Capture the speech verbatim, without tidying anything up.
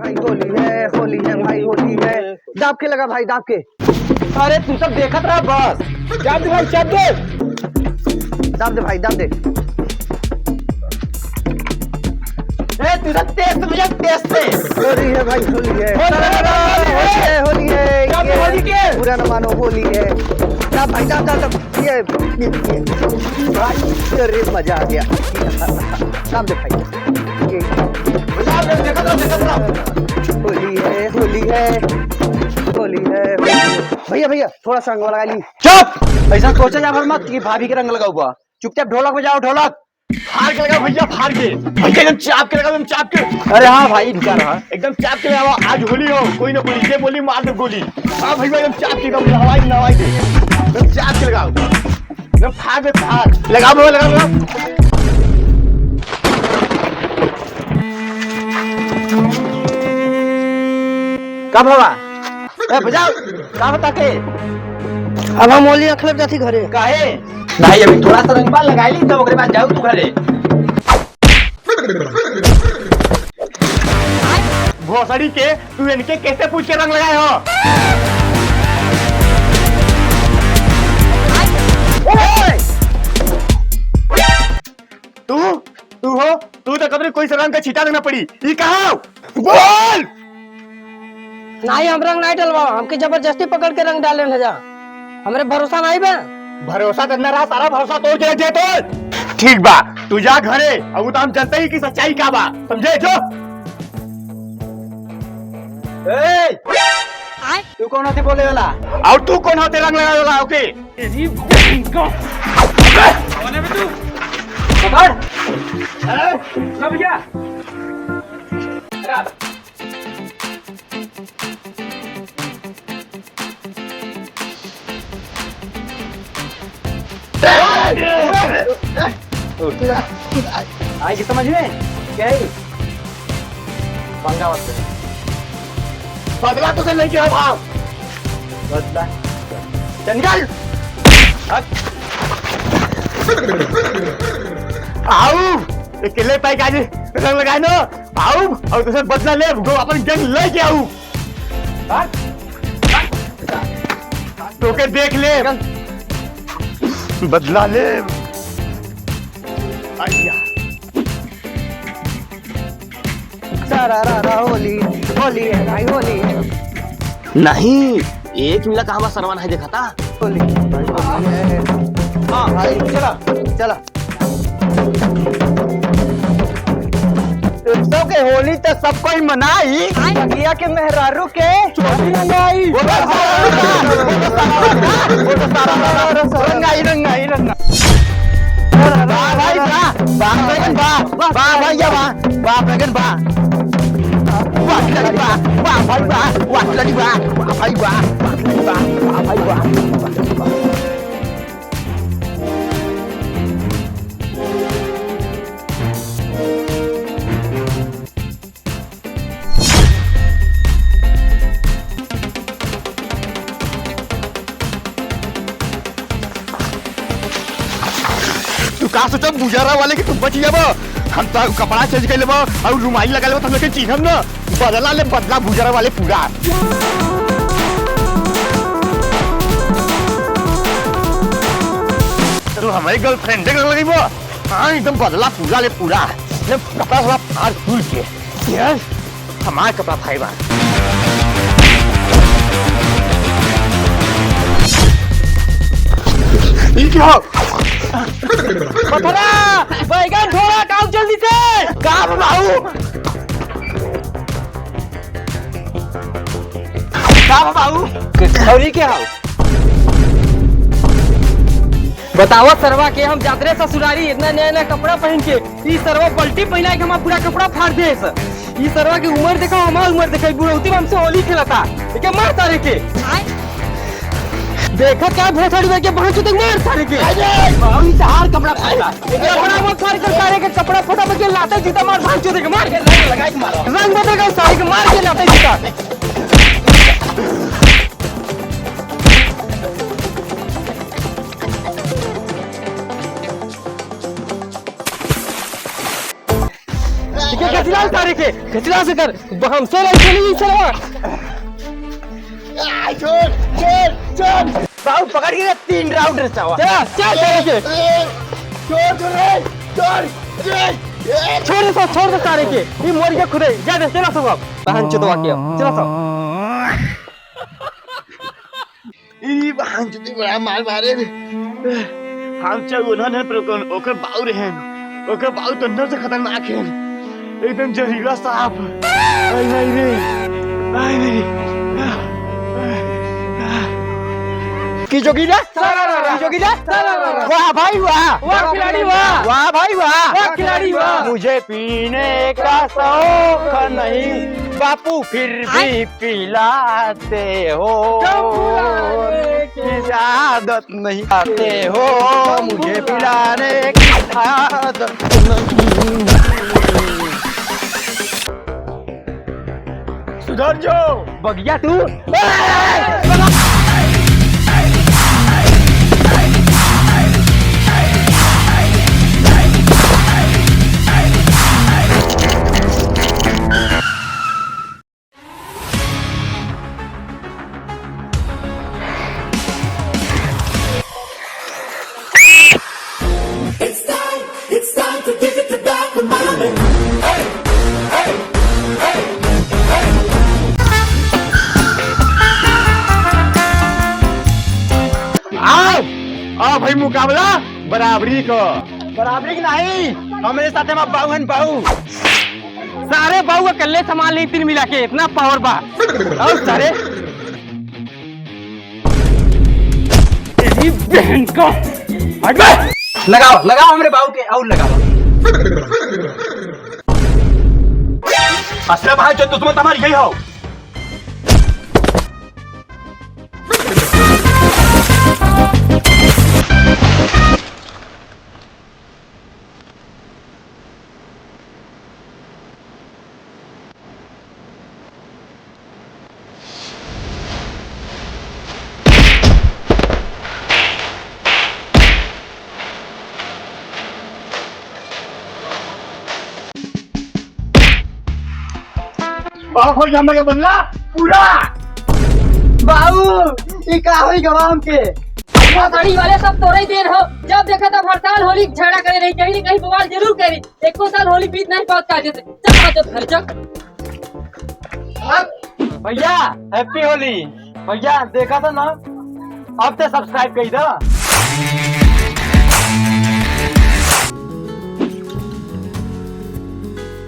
भाई होली है, होली है भाई, होली है। दाब के लगा भाई, दाब के। अरे तू सब देखत रहा बस। दाब दे भाई, दाब दे। दाब दे भाई, दाब दे। ए, तू सब तेज से बजा, तेज से। होली है भाई, होली है। होली है, होली है, होली है। दाब दे ये होली के। बुरा न मानो, होली है। दाब भाई, दाब, दाब, दाब। ये, ये, ये। भाई, अरे मजा आ गया। दाब दे भाई। ये। बजा दे, देखत रहा, देखत रहा। होली है, होली है, होली है, होली है। भैया, भैया, थोड़ा सा रंग लगा ली। चुप! ऐसा सोचा जा भर मत कि भाभी के रंग लगाऊ बा। चुपचाप ढोलक बजाओ, ढोलक। फाड़ के लगाओ भैया, फाड़ के। भैया, एकदम चाप के लगाओ, एकदम चाप के। अरे हाँ भाई, रुका रहा। एकदम चाप के लगाओ, आज होली हो, कोई ना बोली, जे बोली मार दे गोली। हाँ भैया, एकदम चाप के, एकदम नवाई, नवाई दे। एकदम चाप के लगाओ। एकदम फाड़ दे, फाड़। लगाओ बाबा, लगाओ, लगाओ। का बाबा? ए, बजाओ। का होता के? अब हम होली अखलब जाती घरे। काहे? भाई, अभी थोड़ा सा रंग बा, लगाई ली, तब ओकरे बाद जाऊ तू घरे। भोसड़ी के, तू इनके कैसे पूछ के रंग लगाए हो? ओए! तू, तू हो, तू तो कबरी कोई से रंग का छींटा रंग ना पड़ी। ई कहा? बोल! नाहीं, हम रंग नाहीं डलवाओ, हमके जबरदस्ती पकड़ के रंग डाले न जा। हमरे भरोसा नाहीं बा। भरोसा करना रहा, सारा भरोसा तोड़ के रख दे तो। ठीक बा, तू जा घरे, अब तो हम जनते ही कि सच्चाई का बा, समझे जो? ए! आय? तू कौन होते बोले वाला? और तू कौन होते रंग लगावे वाला, ओके? तेरी बहन का। कौन है बे तू? पकड़। ए, ना भैया। आई कि समझ में? क्या है? पंगा मत ले। बदला तो से लेके आओ भाव। बदला। चल निकल। हट। आऊ, अकेले पाई काजी रंग लगाए न। आऊ, और तुसे बदला ले, गो अपन गैंग लेके आऊ। हट। तोके देख ले। बदला ले। आइया। सारा रा रा होली, होली है भाई, होली है। नहीं, एक मिला कहाँ सरवा नहीं देखा था। होली है भाई, होली है। हाँ, भाई, चला। चला। उत्सव के होली त सब कोई मनाई, बगिया के मेहरारू के चोरी रंगाई। वो तो सारा, वो तो सारा, वो तो सारा रंगाई, रंगाई, रंगाई। वाह भाई वाह, वाह बैगन वाह, वाह भैया वाह, वाह बैगन वाह। वाह लड़ी वाह, वाह भाई वाह, वाह लड़ी वाह, वाह भाई वाह, वाह लड़ी वाह, वाह भाई वाह। तू का सोचब बुजारा वाले कि तू बच जाबो? हम तो कपड़ा चेंज कर लेबो और रुमाली लगा लेबो, तो हम लोग के चिन्हब ना। बदला ले बदला बुजारा वाले पूरा। तू हमारी गर्लफ्रेंड के लगइबो? हाँ, एकदम बदला पूरा ले पूरा। ले कपड़ा थोड़ा फाड़ फूल के। यार, हमार कपड़ा फाड़ बा। ई क्या? पथरा, बैगन ढोरा, काऊ जल्दी से। का बाबू? का बाबू? खौरी के हौ? बतावा सरवा के हम जात रहे ससुरारी इतना नया नया कपड़ा पहन के, ई सरवा पलटी पहिना के हमार पूरा कपड़ा फाड़ देस। ई सरवा के उमर देखा, हमार उमर देखा, ई बुढ़ौती में हमसे होली खेलता। एके मार सारे के। देखा का भोसड़ी बा के, बहन चोद के मार सारे के। अरे, हम तहार कपड़ा फाड़ बा। कपड़ा मत फाड़ के सारे के, कपड़ा फटा बा के, लाते जूता मार, बहन चोद के मार। रंग बदल गया सारे के, मार के लाते जूता। खिचला से कर, हमसे लड़ चली चलवा। आ, छोड़, छोड़, छोड़। बाबू पकड़ के तीन round रे चावा। चला, चल, चल, चल। छोड़, छोड़ रे, छोड़, छोड़। छोड़ दे, छोड़ दे सारे के। ये मर गया खुदे। जा दे, चला सब अब। बहन चोदवा के। चला सब। ई बहन चोदी बड़ा मार मारे रे। हम चाहे उन्होंने पर कौन, ओकर बाऊ रहन। ओकर बाऊ तो अंदर से खतरनाक है। एकदम जहरीला सांप। आई, आई रे। आई रे। की जोगी रे? सारा रा रा। की जोगी रे? सारा रा रा। वाह भाई वाह। वाह खिलाड़ी वाह। वाह भाई वाह। वाह खिलाड़ी वाह। मुझे पीने का शौक नहीं, बापू फिर भी पिलाते हो। क्यों पिलाने की आदत नहीं आते हो, मुझे पिलाने की आदत नहीं। सुधर जो। बगिया तू। It's time, it's time to give it back to mommy. Hey, hey, hey, hey. आओ, आओ भाई, मुकाबला बराबरी को। बराबरी की नहीं, हमरे साथे में बाऊ हन, बाऊ। सारे बाऊ अकेले संभाल ली तीन मिला के, इतना power बा। और सारे तेरी बहन का। हट बे। लगाओ, लगाओ हमरे बाऊ के, और लगाओ। असला भाई जो दुश्मन तुम्हारी यही हो। बाबू, खोल के हमरे के बदला पूरा। बाबू, ई का होई गवाम के? पगड़ी वाले सब तोरे देन हो, जब देखा तब हर साल होली झगड़ा करे रही, कहीं न कहीं बवाल जरूर करी। एको साल होली बीत नहीं पावत का जैसे। चल, आ जा घर, चल। भैया, happy होली। भैया, देखा था ना, अब तो subscribe कर दो।